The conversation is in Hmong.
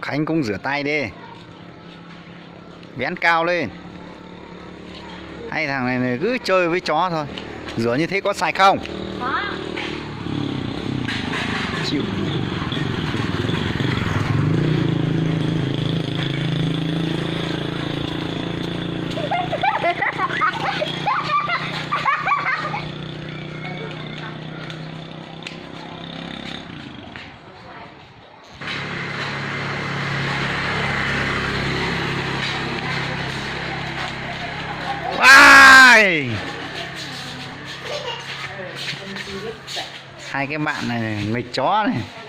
Khánh cũng rửa tay đi. Vén cao lên. Hai thằng này, này cứ chơi với chó thôi. Rửa như thế có sạch không? Chịu. Ai! Hai cái bạn này nghịch chó này.